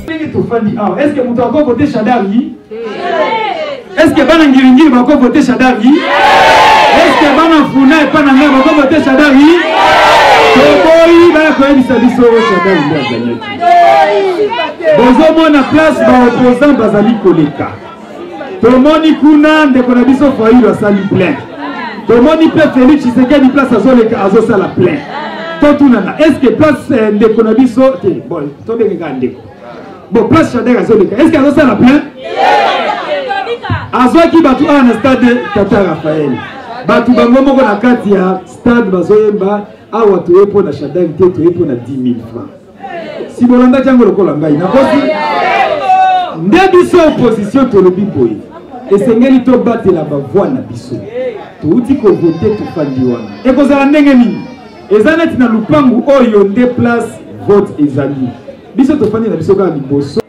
Ndenge tofandi awa, est-ce que moto ako voter Shadary? Est-ce que bana Ngiringiri bako voter Shadary? Est-ce que bana Funa epa na ngai bako voter Shadary? Toboyi baya koyebisa biso Shadary nde aganyaki. Bozomona place ba opposants bazali koleka. Tomoni kuna ndeko na biso Fayulu asali plein. Tomoni mpe Felix Tshisekedi place azoleka azosala plein. Totunana est-ce que place eh, ndeko na biso te bon tobenge kaka ndeko bon place Shadary azoleka est-ce que azosala plein? Azwaki bato awa na stade Tata Raphaël, bato bango moko na kati ya stade bazoyemba awa toye mpo na Shadary te, toye mpo na 10 000 francs. Si bolandaki yango lokola ngai nakosi nde biso opposition tolobi boye, esengeli tobatela bavoi na biso. Touti kovote, tofandi wana, ekozala ndenge nini? Eza neti na lupangu oyo nde place vote ezali, biso tofandi na biso kaka liboso.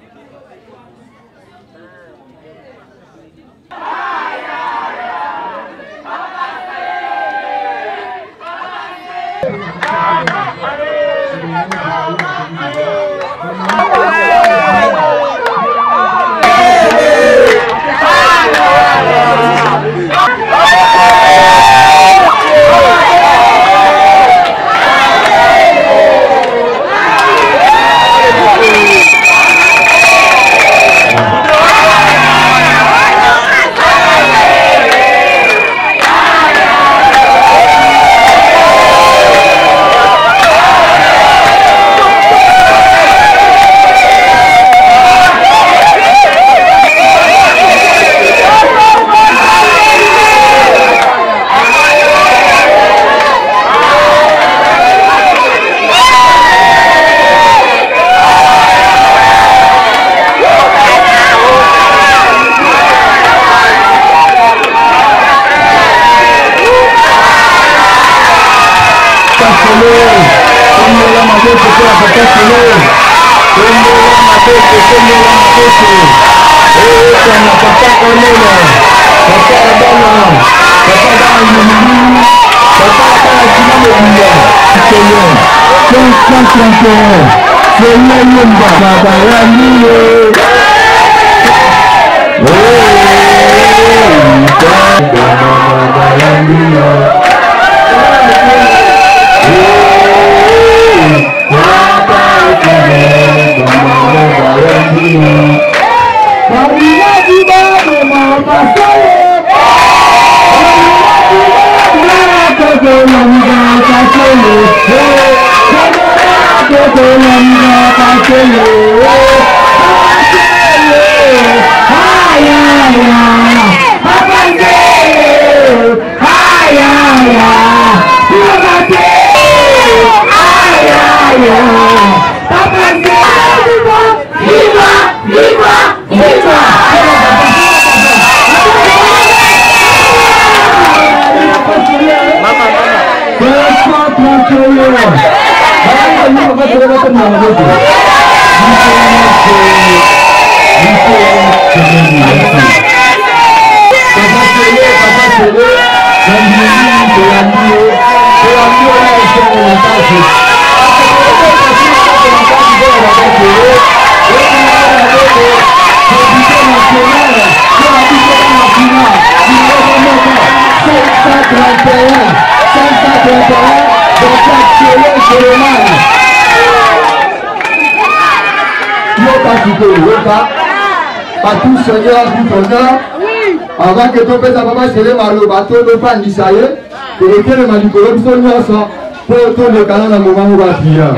Avant que topesa papa Sele maloba to tofandisa ye, tokotelema likolo biso nyonso mpo tolekana na moma moko ya prière.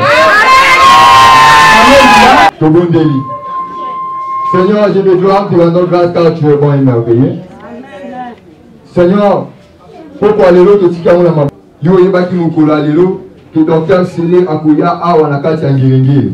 Tobondeli. Seigneur, je te gloire, te rendons grâce car tu es bon et merveilleux. Seigneur, pokwa lelo totiki yango na maboko. Yo oyebaki mokolo ya lelo ke Docteur Sele akoya awa na kati ya Ngiringiri.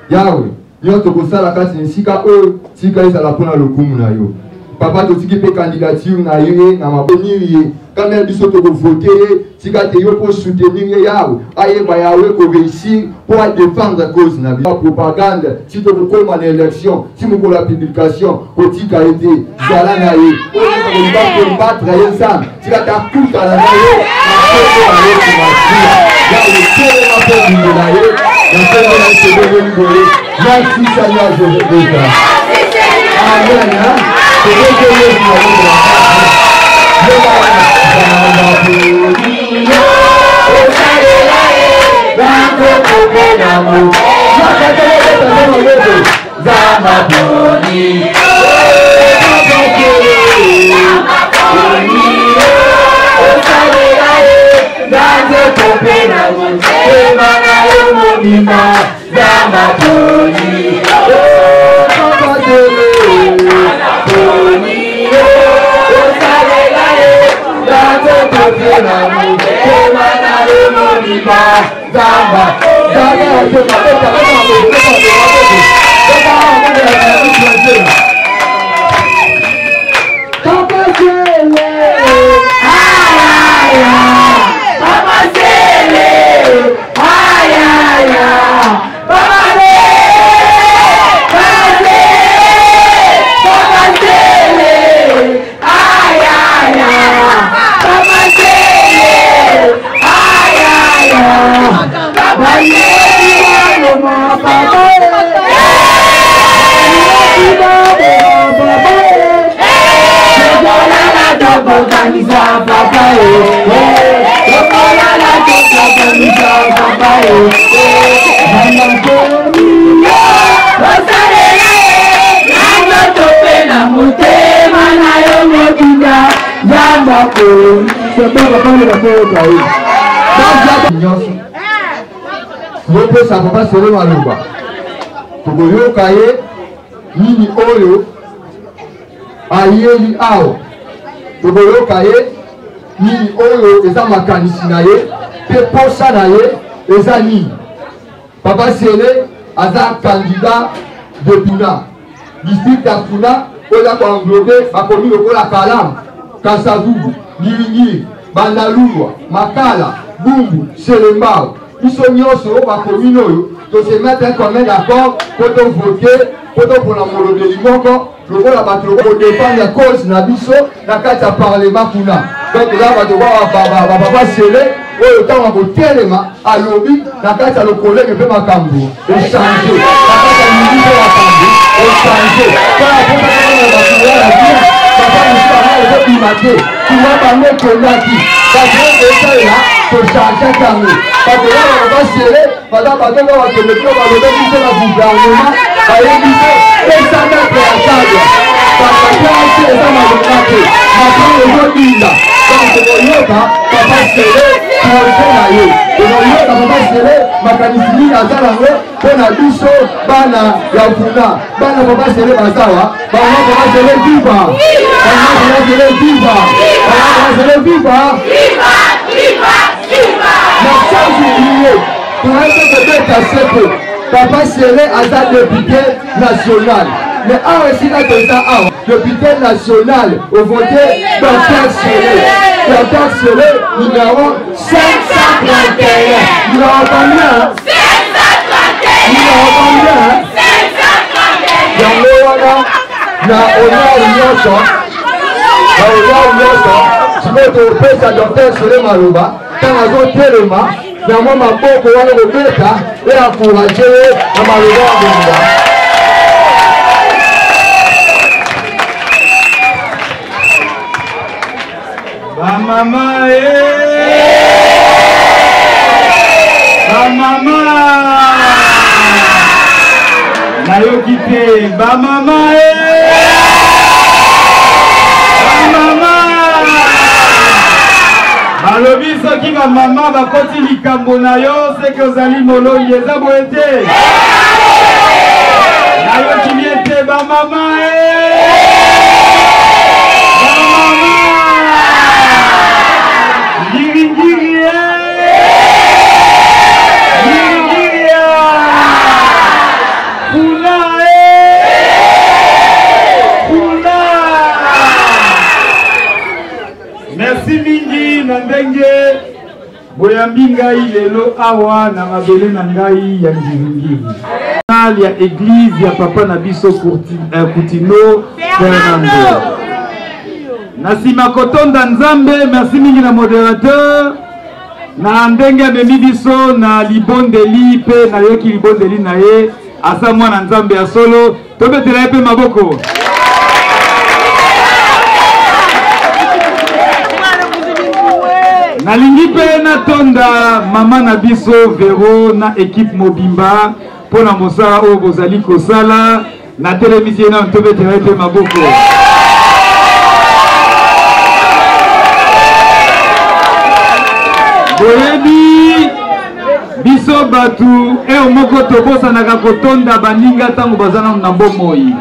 Yawe, nyonso tokosala kati na esika oyo, tika ezala mpo na lokumu na yo. Papa, totiki mpe candidature na ye na mabonir ye. Kama biso tokovote ye, tika te yo mpo soutenir ye Yawe, ayeba Yawe koreusir mpo adefendre cause na biso. Propagande, ti tokokoma na election, ti mokolo ya publication, kotika ye te, zala na ye. Oyo akolinga combattre ye Nzambe, tika te akutana na ye na nkombo ya Yesu Masiya. Yawe, telema mpo bundela ye. Na nkombo na Yesu ebengeli boye. Merci Seigneur Jésus Christ. Amen. Tobete Yesu na nyonso topesa papa solo maloba tokoyoka ye nini oyo ayeli awa tokoyoka ye nini oyo eza makanisi na ye mpe posa na ye eza nini papa sele aza candidat de puna district ya puna oyo eza koenglobe bakomi lokola kalamu kasavubu ngiringiri bandalungwa makala bumbu selembao biso nyonso bakomine oyo tose mettre commun d'accord mpo tovote mpo topona molobeli moko lokola bato kodefendre cause na biso na kati ya parlement kuna donc eza bato bapapa sele oyo ntango akotelema alobi na kati ya lokolenge mpe makambo echange na kati ya midi mpe makambo echange kaka mpo bato ya bien papa mosusu anga ezobima te kuma bango ekendaki bato oyo esalela tochangeaki yango bato ya bapapa sele baza bato oyo bakende bino balobaki biso na gouvernement bayebi biso pesa metre ya cadre bapapiase eza malonga te makambo ezobinda donc tokoyoka papa sele projet na ye tokoyoka papa sele makanisi nini aza nango mpo na biso bana ya vuna bana papa sele bazawa bango papa sele viva bango papa sele viva bango papa sele viva na sans oublier toyaki kobeta sete papa sele aza député national mais awa esika toza awa député national ovote docteur sele docteur sele numéro 531 numéro combien numéro combien yango wana na honneur nyonso na honneur nyonso sikoyo topesa docteur sele maloba ntango azotelema na mwa maboko wana kobeta e encourage ye na maloba ya bolinga bamama e bamama nayoki te bamama e bamama balobi soki bamama bakoti likambo na yo seke ozali molongi eza boye te nayoki bien te bamama e bamama ngiringiri e ngiringiri e kuna e kuna Merci mingi na ndenge boyambi ngai lelo awa na mabele na ngai ya Ngiringiri. Ya eglise ya papa na biso Kutino Fernando. Na nsima kotonda Nzambe, merci mingi na modérateur. Na ndenge amemi biso na libondeli mpe nayoki libondeli na ye, aza mwana Nzambe ya solo. Tobetela ye mpe maboko. Nalingi mpe natonda mama na biso Vero na ekipe mobimba mpo na mosala oyo bozali kosala. Natelemisi ye nano, tobetela ye mpe maboko. Boyebi biso bato eo moko tobosanaka kotonda baninga ntango baza nano na bomoi.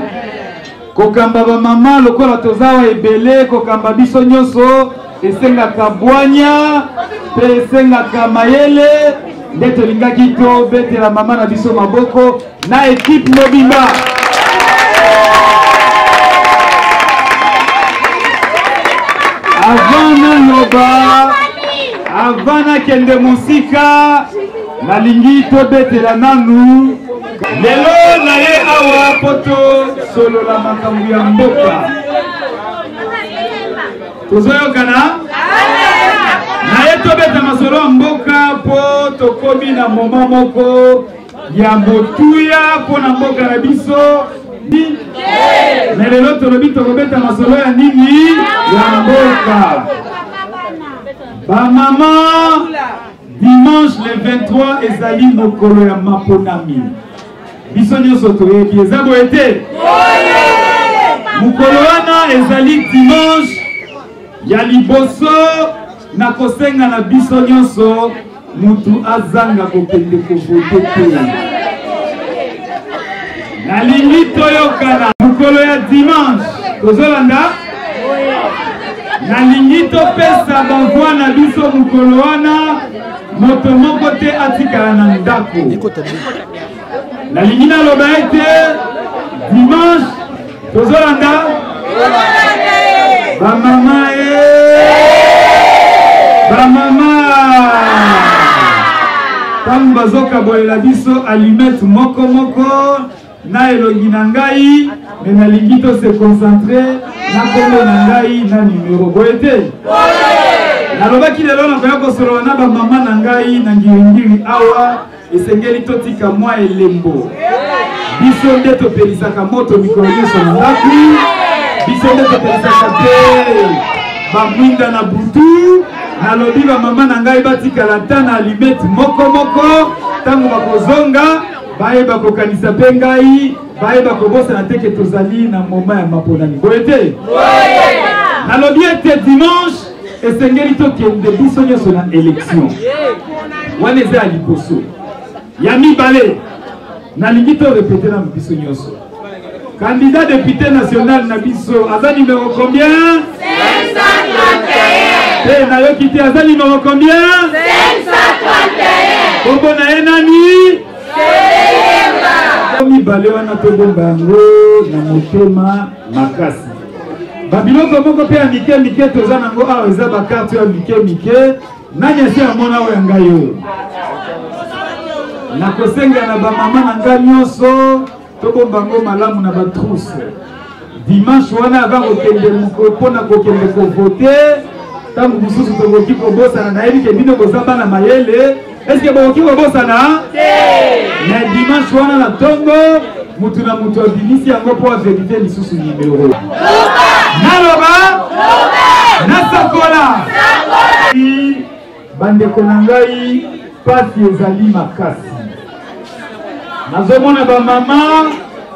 Kokamba bamama lokola toza awa ebele, kokamba biso nyonso esengaka bwanya mpe esengaka mayele. Nde tolingaki tobetela mama na biso maboko na ekipe mobimba. Avant naloba, avant nakende mosika, nalingi tobetela nanu lelo na ye awa mpo tosolola makambo ya mboka. Tozoyokana na ye, tobeta masolo ya mboka mpo tokomi na moma moko ya motuya mpo na mboka na biso. Me lelo tolobi tokobeta masolo ya nini? Ya mboka. Bamama, dimanche le 23 ezali mokolo ya maponami. Biso nyonso toyebi, eza boye te? Mokolo wana ezali dimanche ya liboso na kosenga na biso nyonso mutu azanga kokende kovote te. Nalingi toyokana mokolo ya dimanche, tozolanda. Nalingi topesa bavoi na biso mokolo wana, moto moko te atikala na ndako. Nalingi naloba ete dimanche tozolanda bamama e bamama, ntango bazokabolela biso allumette moko moko na elongi na ngai, me nalingi to se concentre na kombo na ngai na numero boye te. Nalobaki lelo nakoya kosolola na bamama na ngai na Ngiringiri awa. Esengeli totika mwa elembo. Biso nde topelisaka moto mikolo nyonso na ndako, biso nde topelisaka te bamwinda na butu. Nalobi bamama na ngai batikala ata na alimete moko moko, ntango bakozonga bayeba kokanisa mpe ngai, bayeba kobosana te ke tozali na moma ya maponami boye te. Nalobi ete dimanche esengeli tokende biso nyonso na élection wana. Eza ya liboso. Ya mibale, nalingi to répéter nanu biso nyonso, candidat député national na biso aza numéro combien? 531. Te, nayoki te. Aza numéro combien? 531. Kombo na ye nani? Mibale wana tobomba yango na motema makasi. Babiloko moko mpe ya mike mike toza nango awa, eza bakarte ya mike mike. Nani asi amona oyo ya ngai oyo? Nakosenga na bamama na ngai nyonso tobomba yango malamu na batrousse. Dimanche wana ava kokende mpona kokende kovote, ntango mosusu tokoki kobosana. Nayebi ke bino boza bana mayele, eske bokoki kobosana? Mais dimanche wana na ntongo, mutu na mutu abimisi yango mpo averifie lisusu nimero. Naloba, nasakola, bandeko na ngai, pasi ezali makasi. Nazomona bamama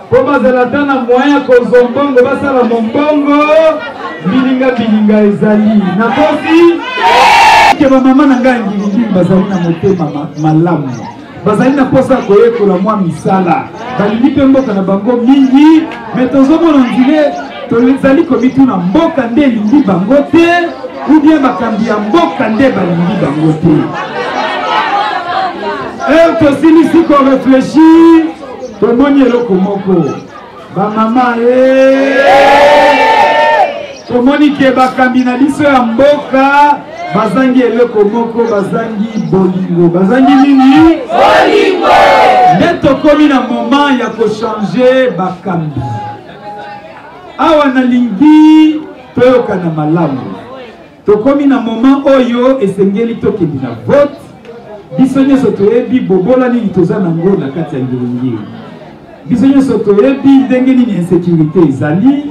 mpo bazala ata na moyen ya kozwa mbongo, basala mombongo, mbilinga mbilinga ezali. Nakosi ke bamama na ngai ya Ngiringiri bazali na motema malamu, bazali na mposa ya koyekola mwa misala, balingi mpe mboka na bango mingi. Me tozomona nzile, tozali komituna, mboka nde elingi bango te ou bien bakambi ya mboka nde balingi bango te? Heure tosilisi koreflechir, tomoni eloko moko, bamama e, tomoni ke bakambi na biso ya mboka bazangi eloko moko, bazangi bolingo. Bazangi nini? Bolingo. Nde tokomi na moment ya kochange bakambi. Awa nalingi toyokana malamu. Tokomi na moment oyo esengeli tokende na vote. Biso nyonso toyebi bobola nini toza nango na kati ya Ngiri-Ngiri. Biso nyonso toyebi ndenge nini insécurité ezali,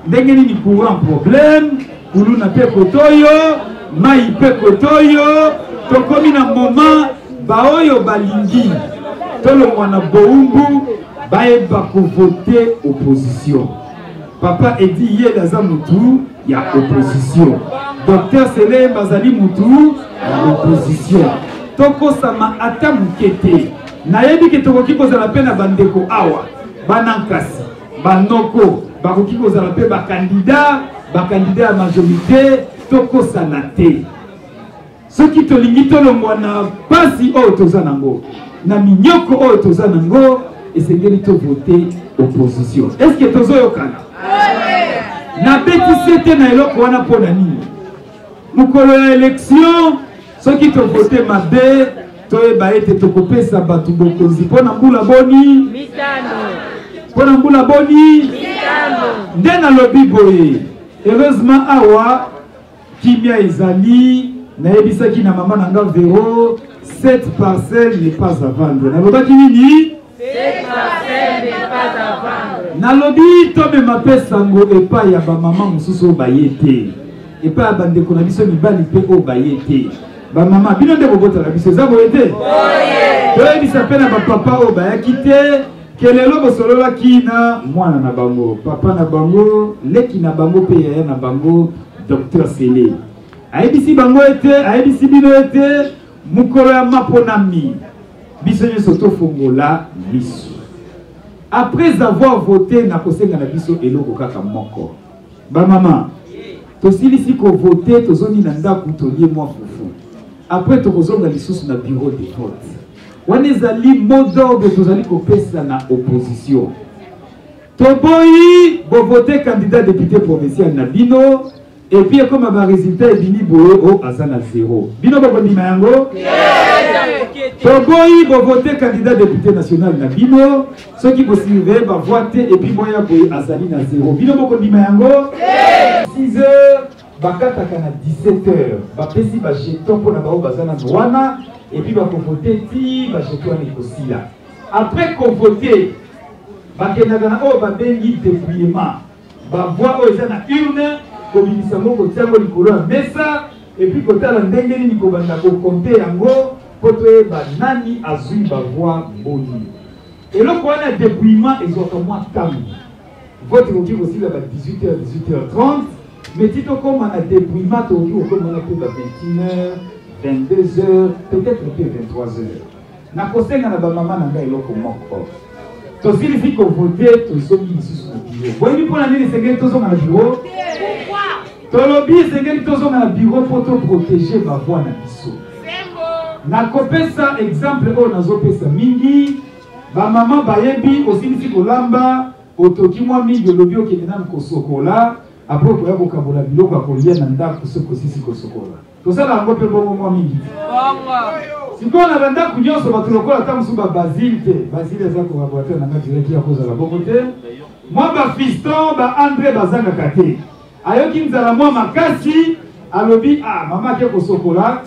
ndenge nini courant problème, kuluna mpe kotoyo, mai mpe kotoyo. Tokomi na moment baoyo balingi tolongwa na bowumbu bayeba kovote opposition. Papa Edi Yele aza mutu ya opposition. Docteur Sele bazali mutu ya opposition. Tokosama ata moke te. Nayebi ke tokoki kozala mpe na bandeko awa bana nkasi banoko bakoki kozala mpe bakandida bakandida ya majorité. Tokosana te. Soki tolingi tolongwa na pasi oyo toza nango, na minyoko oyo toza nango, esengeli tovote opposition. Est-ce que tozoyokana? Nabeti sete na eloko wana mpo na nini? Mokolo ya election, soki tovote mabe, toyeba ete tokopesa bato bokonzi mpo na mbula boni? Mitano. Mpo na mbula boni? Mitano. Nde nalobi boye, heureusement awa kimia ezali. Nayebisaki na mama na nga Vero, cette parcelle n'est pas à vendre. Nalobaki nini? Cette parcelle n'est pas à vendre. Nalobi tomema mpe sango epai ya bamama mosusu oyo baye te, epai ya bandeko na biso mibali mpe oyo baye te. Bamama, bino nde bobotaka biso, eza boye te? Toyebisa mpe na bapapa oyo bayaki te ke lelo bosololaki na mwana na bango, papa na bango, leki na bango mpe yaya na bango, Docteur Sele. Ayebisi bango ete, ayebisi bino ete mokolo ya maponami biso nyonso tofongola miso. Après avoir voté, nakosenga na biso eloko kaka moko. Bamama, tosilisi kovote, tozongi na ndako, tolie mwa fufu. Après tokozonga lisusu na bureau de vote. Wana ezali mot d'ordre tozali kopesa na opposition. Toboyi bovote candidat député provincial na bino, et puis ekoma ba résultat ebimi boye, o aza na zéro. Bino bokondima yango? Toboyi bovote candidat député national na bino, soki bosurveille ba voix te, et puis boya boye azali na zéro. Bino bokondima yango? 6 heures bakataka na 17 heures, bapesi ba jeton mpona baoyo baza nano wana, et puis bakovote ti ba jeton wana ekosila. Après kovote, bakendaka na oyo babengi dépouillement, ba voix oyo eza na urne, kobimisa yango, kotia yango likolo ya mesa, et puis kotala ndenge nini kobanda kokonte yango mpo toyeba nani azwi ba voix boni. Eloko wana ya dépouillement ezwaka mwa ntango. Vote ekoki kosila ba 18 heures, 18 heures 30, mais ti tokóma na dépouillement tokoki kokóma na mpe ba 21 heures, 22 heures, peut-être mpe 23 heures. Nakosenga na bamama na ngai eloko moko. Tosilisi kovote, tozongi lisusu na bureau. Boyebi mpona nini esengeli tozonga na bureau? Tolobi esengeli tozonga na bureau mpo toprotege bavoi na biso. Nakopesa exemple oyo nazopesa mingi. Bamama bayebi, osilisi kolamba, otoki mwa mingi, olobi okende nanu kosokola, apres okoya kokabola biloko ya kolia na ndako soki osisi kosokola. Tosala yango mpe bongo mwa mingi te. Sikoyo na bandako nyonso bato lokola ata mosusu ba Basile te, Basile aza collaborateur na nga direct, ye akozala bongo te. Mwa ba fiston ba Andre bazangaka te. Ayoki nzala mwa makasi, alobi ah, mama ake kosokola,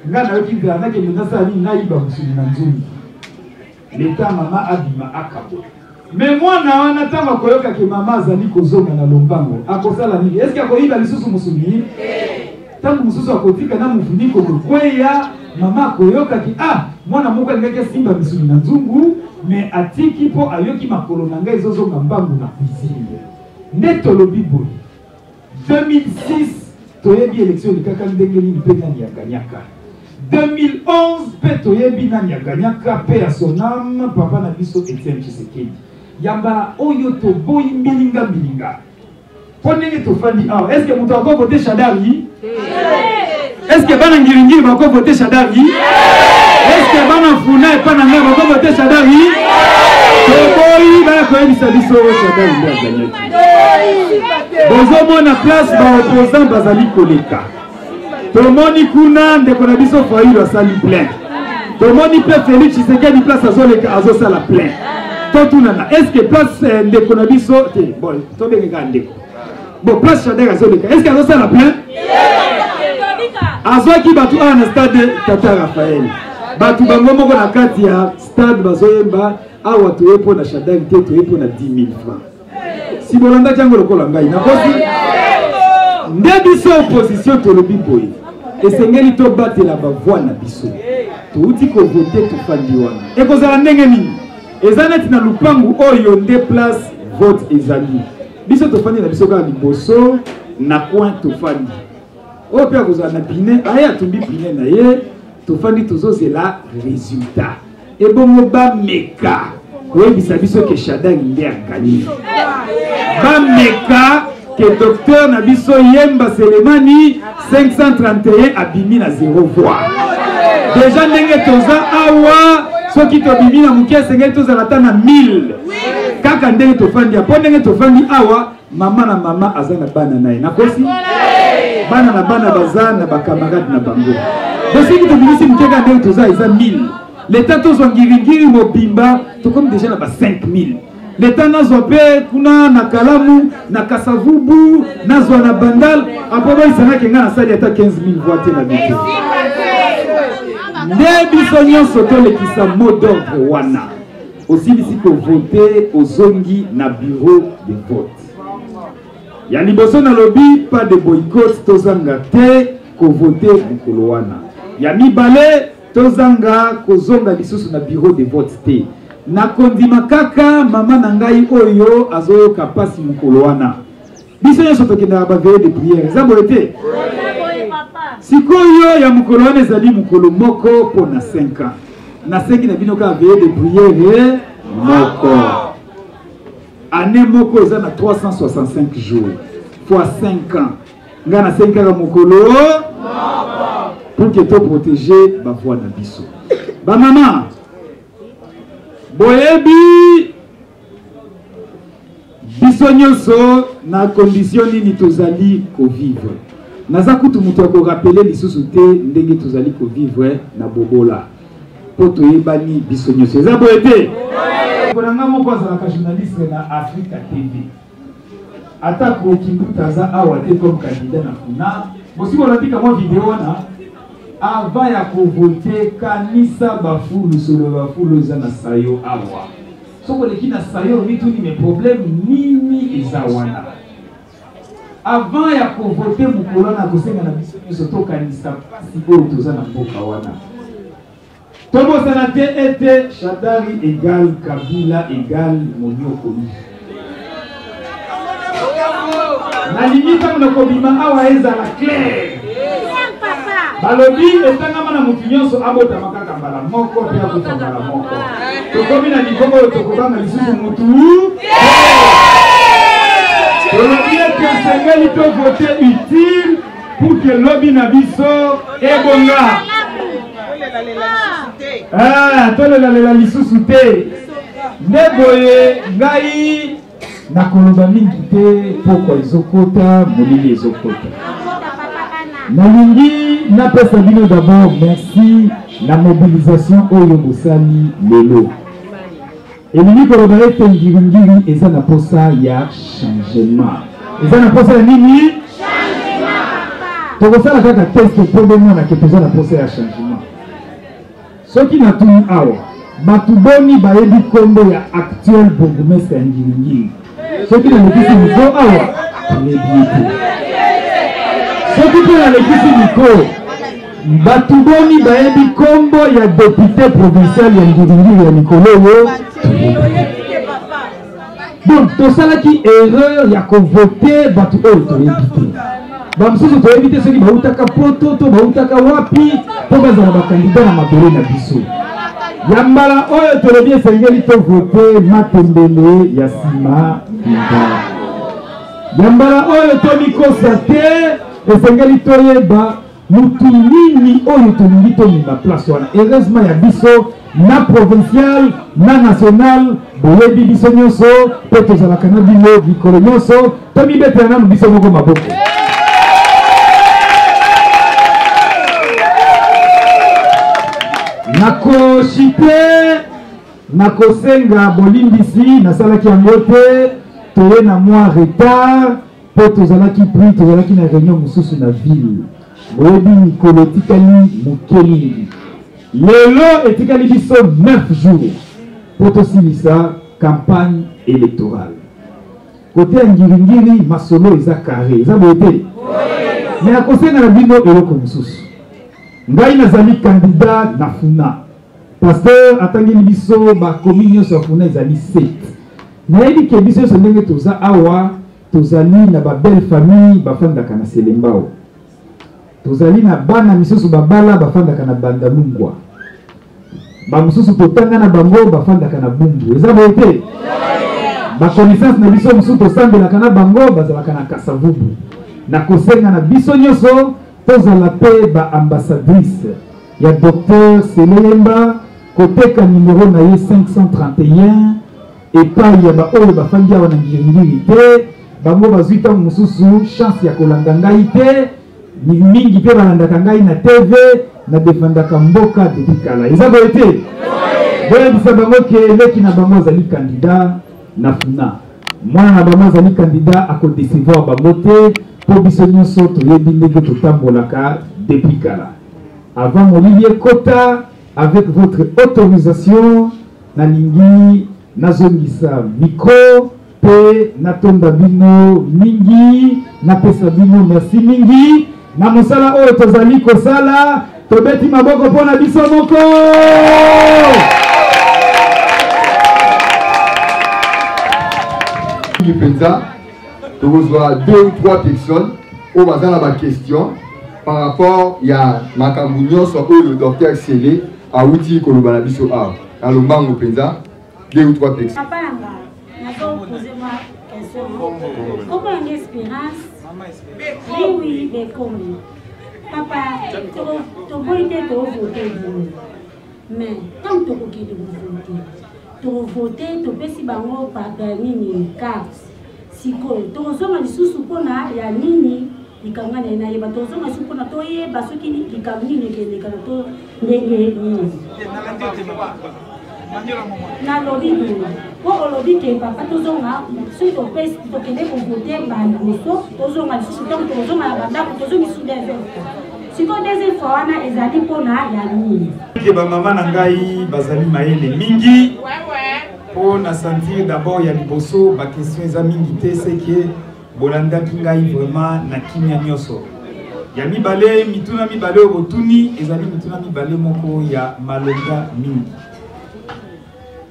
nga nayoki nzala, nakende nasala nini, nayiba mosuni na nzungu. Leta mama abima akabola. Me mwana wana ntango akoyoka ke mama azali kozonga na lombango, akosala nini? Eske akoyiba lisusu mosuni? Ntango mosusu akotika na mofuniko kokweya, mama akoyoka ke ah, mwana moko alingaki asimba misuni na nzungu, me atiki mpo ayoki makolo na ngai ezozonga mbangu na cuisine. Nde tolobi boye, 2006 toyebi election elekaka ndenge nini mpe nani aganyaka. 2011 mpe toyebi nani aganyaka, mpe ya son âme papa na biso Etienne Tshisekedi. Ya mbala oyo toboyi mbilinga mbilinga. Mpo ndenge tofandi awa, est-ce que moto akovote Shadary? Est-ce que bana Ngiringiri bakovote Shadary? Est-ce que bana Funa epa na ngai bakovote Shadary? Toboyi baya koyebisa biso Shadary nde aganyaki. Bozomona place ba opposant bazali koleka. Tomoni kuna ndeko na biso Fayulu asali plein. Tomoni mpe Félix Tshisekedi place azoleka azosala plein. Totunana, est-ce que place ndeko na biso te, bon, tobenge kaka ndeko. Bon, place Shadary azoleka, est-ce que azosala plein? Azwaki bato awa na stade Tata Raphaël, bato bango moko na kati ya stade bazoyemba awa toye mpo na Shadary te, toye mpo na 10 000 francs. Si bolandaki yango lokola ngai nakosi nde biso opposition tolobi boye, esengeli tobatela bavoi na biso. Touti kovote, tofandi wana, ekozala ndenge nini? Eza neti na lupangu oyo nde place vote ezali, biso tofandi na biso kaka liboso na coin tofandi, oyo mpe akozala na pine aye atumbi pine na ye, tofandi tozozela résultat. Ebongo bameka koyebisa biso ke Shadary nde aganye, bameka ke docteur na biso Yemba Selemani 531 abimi na 0 voix. Deja ndenge toza awa, soki tobimi na moke esengeli tozala ata na 1000 kaka ndenge tofandi, mpo ndenge tofandi awa mama na mama aza na bana na ye, nakosi bana na bana baza na bakamarade na bango. Soki tobimisi moke kaka ndenge toza eza 1000, leta tozwa ngiringiri mobimba tokomi deja na ba 5000. Leta nazwa mpe kuna na Kalamu na Kasavubu, nazwa na Bandal, apo boyisanaki ngai nasali ata 15000 voix te na bito. Nde biso nyonso tolekisa mot d'ordre wana. Osilisi kovote, ozongi na bureau de vote. Ya liboso nalobi pas de boycott, tozanga te kovote mokolo wana. Ya mibale, tozanga kozonga lisusu na bureau de vote te. Nakondima kaka mama na ngai oyo azoyoka pasi mokolo wana. Biso nyonso tokendaka ba veillée de prière, eza boye te? Sikoyo ya mokolo wana ezali mokolo moko mpo na 5 ans. Nasengi na bino kaka veillée de prière moko. Année moko eza na 365 jours fois 5 ans. Nga nasengi kaka mokolo pour que to protéger ba voix na biso. Ba mama boyebi biso nyonso na condition nini tozali kovivre. Naza kutu moto ya korapele lisusu te ndenge tozali kovivre na bobola, mpo toyebani biso nyonso, eza boye te? Ndeko nga moko azalaka journaliste na Africa TV, atako Kimbuta aza awa te comme candidat na kuna. Bosi bolandika mwa video wana avant ya kovote, kanisa bafulu solo bafulu eza na sayo awa. Soki oleki na sayo mituni me problème nini eza wana. Avant ya kovote mokolo wana, kosenga na biso nyonso tokanisa mpasi oyo toza na mboka wana. Tobosana te ete Shadary égale Kabila égale monyokoli. Nalingi ntango nakobima awa ezala clair. Balobi etangama na motu nyonso abotama kaka mbala moko mpe akufa mbala moko. Tokomi na niveau oyo tokobanga lisusu motu. Tolobi ete esengeli tovote utile pour que lobi na biso ebonga. Tolelalela lisusu te. Nde boye ngai nakoloba mingi te, pokwa ezokota, molili ezokota. Nalingi napesa bino d'abord merci na mobilisation oyo bosali lelo. Elingi koloba ete ngiringiri eza na posa ya changement. Eza na posa ya nini? Tokosala kaka test mpo bomona ke toza na posa ya changement. Soki natuni awa, bato boni bayebi kombo ya actuel bourgmestre ya Ngiringiri? Soki nalekisi micro awa, toyebi ye te. Soki mpe nalekisi micro, bato boni bayebi kombo ya député provincial ya Ngiringiri ya mikolo oyo? Donc tosalaki erreur ya kovote bato oyo toyebi te. Bamosusu toyebi te soki bautaka poto to bautaka wapi mpo bazala bakandida na mabele na biso. Ya mbala oyo tolobi esengeli tovote matembele ya nsima ya mbala oyo tomikosa te, esengeli toyeba mutu nini oyo tolingi tomema place wana. Heureusement ya biso na provincial na national boyebi biso nyonso mpe tozalaka na bino mikolo nyonso. Tomibetela nanu biso moko maboko. Nakoshite, nakosenga bolimbisi, nasalaki yango te, toye na mwa retard mpo tozalaki pris, tozalaki na réunion mosusu na ville. Boyebi mikolo etikali moke mingi. Lelo etikali biso 9 jours mpo tosilisa campagne électorale. Kote ya ngiringiri masolo eza carré, eza boye te? Me nakosenga na bino eloko mosusu. Ngai nazali candidat na Funa. Pasteur atangeli biso ba commune nyonso ya Funa ezali 7. Nayebi ke biso nyonso ndenge toza awa tozali na ba belle famille bafandaka na Selembao. Tozali na bana misusu babala bafandaka na Bandalungwa. Ba mosusu totanga na bango bafandaka na Bumbu. Eza boye te? Ba connaissance na biso mosusu tosambelaka na bango bazalaka na Kasavubu. Nakosenga na biso nyonso tozala mpe ba ambassadrice ya Docteur Sele Yemba koteka numero na ye 531 epai ya baoyo bafandi awa na Ngiringiri te. Bango bazwi ntango mosusu chance ya kolanda ngai te, mingi mpe balandaka ngai na TV, na defendaka mboka depuis kala. Eza boye te? Boyebisa bango ke leki na bango azali candidat na Funa, mwana na bango azali candidat, akodecevoir bango te, mpo biso nyonso toyebi ndenge totambolaka depuis kala. Avant molili ekota, avec votre autorisation, nalingi nazongisa micro mpe natonda bino mingi, napesa bino merci mingi na mosala oyo tozali kosala. Tobeti maboko mpo na biso moko. Mingi mpenza tokozwa deux ou trois personnes oyo baza na baquestion par rapport ya makambo nyonso oyo docteur Sele awuti koloba na biso awa na lombango mpenza, deux ou trois personnes. Papa na nga, nazopoze mwa question. Kombo na nga Espérance. Oui, oui, Bekombi. Papa, toboyi te tovote bino. Mais ntango tokokende kovote, tovote, topesi bango nini carte. Sikoyo tokozonga lisusu mpona ya nini likambo nga naye nayeba, tozonga lisusu mpona toyeba soki likambo nini ekelekana to ndenge nini. Nalobi boye mpo olobi ke papa tozonga soki topesi tokende kovote baliboso, tozonga lisusu ntango tokozonga na bandako, tozongi lisusu deuxième fois. Sikoyo deuxième fois wana ezali mpona ya nini? Ke bamama na ngai bazali mayele mingi mpo na sentir d'abord ya liboso baquestion eza mingi te, seke bolandaki ngai vraiment na kimia nyonso. Ya mibale, mituna mibale oyo botuni ezali mituna mibale moko ya malonga mingi.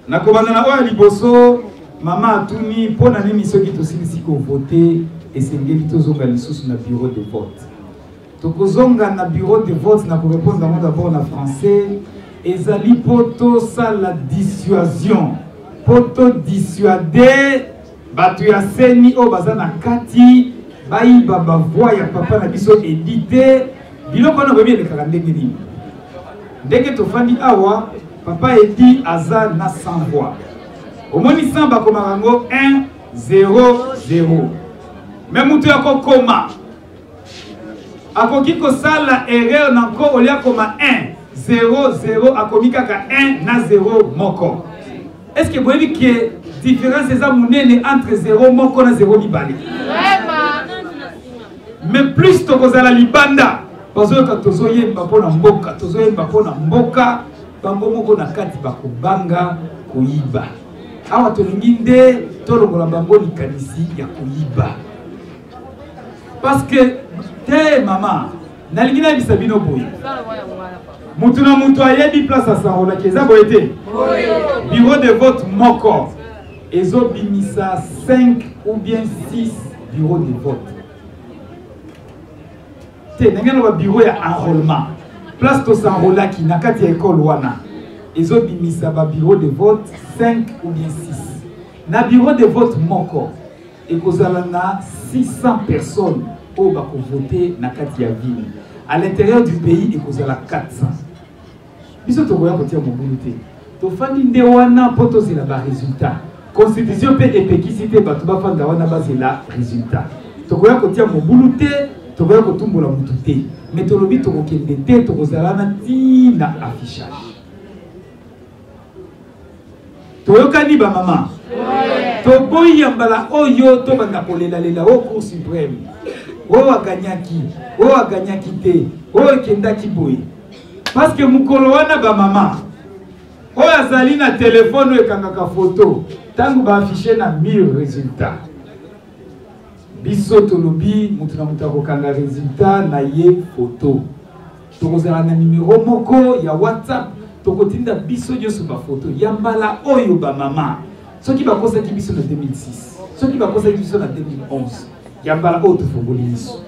Nakobanda na oyo ya liboso. Mama atuni mpo na nini soki tosilisi kovote esengeli tozonga lisusu na bureau de vote. Tokozonga na bureau de vote, na korépondre yango d'abord na français, ezali mpo tosala dissuasion, mpo todissuade bato ya seni oyo baza na kati bayiba bavoi ya papa na biso edi te. Biloko wana boyebi elekaka ndenge nini? Ndenge tofandi awa, papa Edi aza na 100 voix. Omoni 100 bakomaka yango 1 0 0, me moto ya kokoma akoki kosala erreur na nko, olia koma 1 0 0, akomi kaka 1 na 0 moko. Est ce que boyebi ke différence eza monene entre 0 moko na 0 mibale? Mais plus tokozala libanda, bazoyoka tozoyemba mpo na mboka, tozoyemba mpo na mboka, bango moko na kati bakobanga koyiba. Awa tolingi nde tolongola bango likanisi ya koyiba, parce que te mama, nalingi nayebisa bino boye, mutu na mutu ayebi place asanolaki. Eza boye te? Bureau de vote moko ezobimisa 5 ou bien 6 bureau de vote te. Ndenge na babureau ya enrôlement, place tosenrôlaki na kati ya ekole wana, ezobimisa babureau de vote 5 ou bien 6. Na bureau de vote moko ekozala na 600 personnes oyo bakovote na kati ya ville. À l'intérieur du pays ekozala 400. Biso tokoya kotia mobulu te, tofandi nde wana mpo tozela baresultat. Constitution mpe epekisi te bato bafanda wana bazela résultat. Tokoya kotia mobulu te, tokoya kotumbola motu te, me tolobi tokokende te, tokozala na ntina affichage. Toyokani bamama? Toboyi ya mbala oyo tobanda kolelalela o Cour suprême. Oyo aganyaki, oyo aganyaki te, oyo ekendaki boye. Parce que mokolo wana bamama oyo azali na telefone oyo ekangaka foto, ntango baaffiche na mur résultat, biso tolobi moto na moto akokanga résultat na ye foto. Tokozala na numero moko ya WhatsApp, tokotinda biso nyonso bafoto ya mbala oyo. Bamama, soki bakosaki biso na 2006, soki bakosaki biso na 2011, ya mbala oyo tofongoli miso.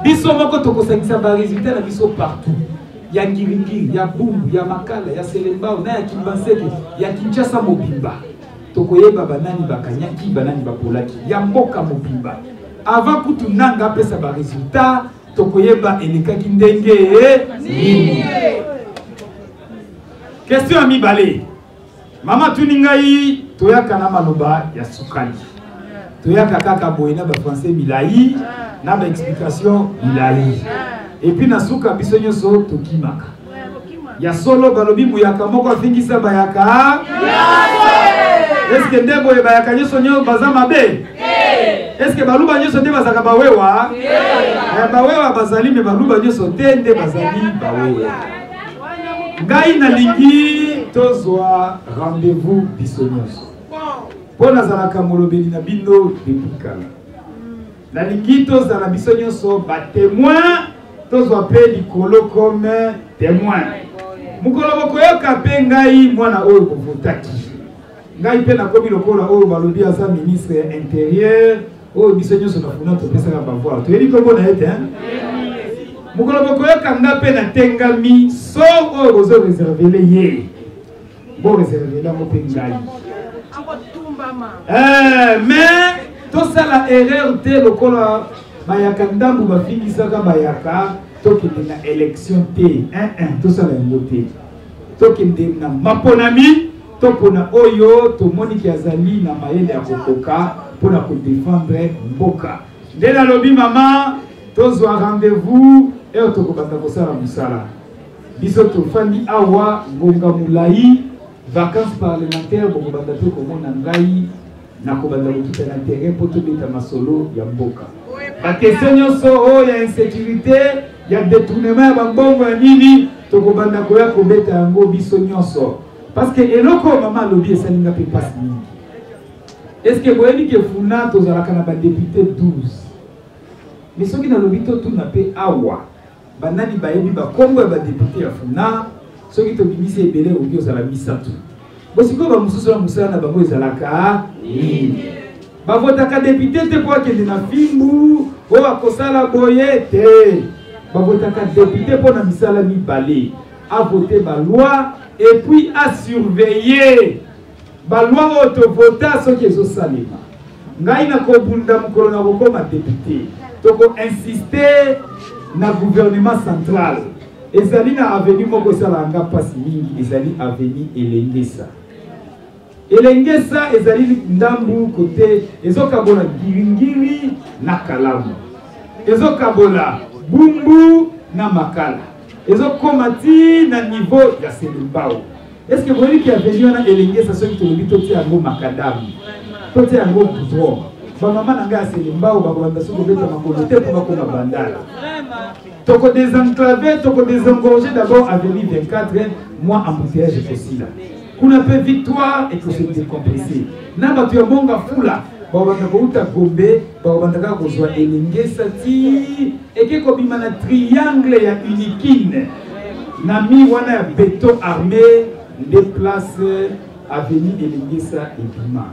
Biso moko tokosangisa baresultat na biso partout, ya Ngiringiri, ya Bumbu, ya Makala, ya Selembao na ya Kimbanseke, ya Kinshasa mobimba. Tokoyeba banani bakanyaki, banani bapolaki, ya mboka mobimba. Avant kutu nanga apesa baresultat, tokoyeba elekaki ndenge nini. Question ya mibale, mama tuni ngai: toyaka na maloba ya sukali, toyaka kaka boye na bafrançais milai, na baexplication milai, et puis na suka biso nyonso tokimaka. Ya solo, balobi muyaka moko afingisa bayaka. Eske nde boye bayaka nyonso nyonso baza mabe? Eske baluba nyonso nde bazalaka bawewa? Bawewa bazali, me baluba nyonso te nde bazali bawewa. Ngai nalingi tozwa rendez-vous biso nyonso, mpo nazalaka molobeli na bino depuis kala. Nalingi tozala biso nyonso batémoin, tozwa mpe likolo comme témoin. Mokolo bokoyoka mpe ngai mwana oyo bovotaki, ngai mpe nakomi lokola oyo balobi aza ministre ya Intérieur, oyo biso nyonso na Funa topesaka bavoix, toyebi kombo na ye te. Mokolo bokoyoka nga mpe natengami, so oyo bozoreservele ye, boreservele yango mpe ngai. Mais tosala erreur te lokola bayaka ndambu bafingisaka bayaka, tokende na élection te. Tosala yango te. Tokende na maponami, topona oyo tomoniki azali na mayele ya kokoka mpona kodefendre mboka. Nde nalobi, mama, tozwa rendez-vous eyo tokobanda kosala mosala. Biso tofandi awa ngonga molai, vacances parlementaire, bokobanda mpe komona ngai nakobanda kokita na terrain mpo tobeta masolo ya mboka. Baquestion nyonso oyo ya insécurité, ya détournement ya bambongo, ya nini, tokobanda koya kobeta yango biso nyonso, parce que eloko oyo mama alobi esalinga mpe mpasi mingi. Est ce que boyebi ke Funa tozalaka na badéputé 12? Mais soki nalobi totuna mpe awa banani bayebi bakombo ya badéputé ya Funa, soki tobimisi ebele okoki ozala misato. Bosikoyo bamosusu na mosala na bango ezalaka nini? Bavotaka député te mpo akende na fimbu oyo akosala boye te. Bavotaka député mpo na misala mibale: avote baloi et puis asurveille baloi oyo tovota soki ezosalema. Ngai nakobunda, mokolo nakokoma député, tokoinsiste na gouvernement central. Ezali na avenue moko esalaka nga mpasi mingi, ezali avenue Elengesa. Elengesa ezali ndambu kote ezokabola Ngiringiri na Kalamu, ezokabola Bumbu na Makala, ezokoma ti na niveau ya Selembao. Est ce que boyebi avenue wana Elengesa, soki tolobi totia yango macadam, totia yango goudron, bamama na ngai ya Selembao bakobanda soki kobeta makolo te mpo bakoma Bandala? Tokodésenclave, tokodésengorger d'abord avenue 24, mwa embouteillage ekosila kuna, mpe Victoire ekose décompresse na bato ya Monga Fula bakobanda kouta Gombe, bakobanda kaka kozwa Elengesa ti eke kobima na triangle ya Unikine na mi wana ya béton armé, nde place avenue Elengesa ebima.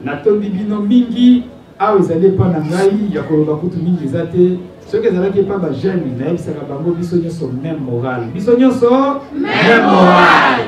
Natondi bino mingi. Awa ezali epa na ngai ya koloba kutu mingi eza te. Soki ezalaki epa bajeune, nayebisaka bango biso nyonso même moral, biso nyonso même moral.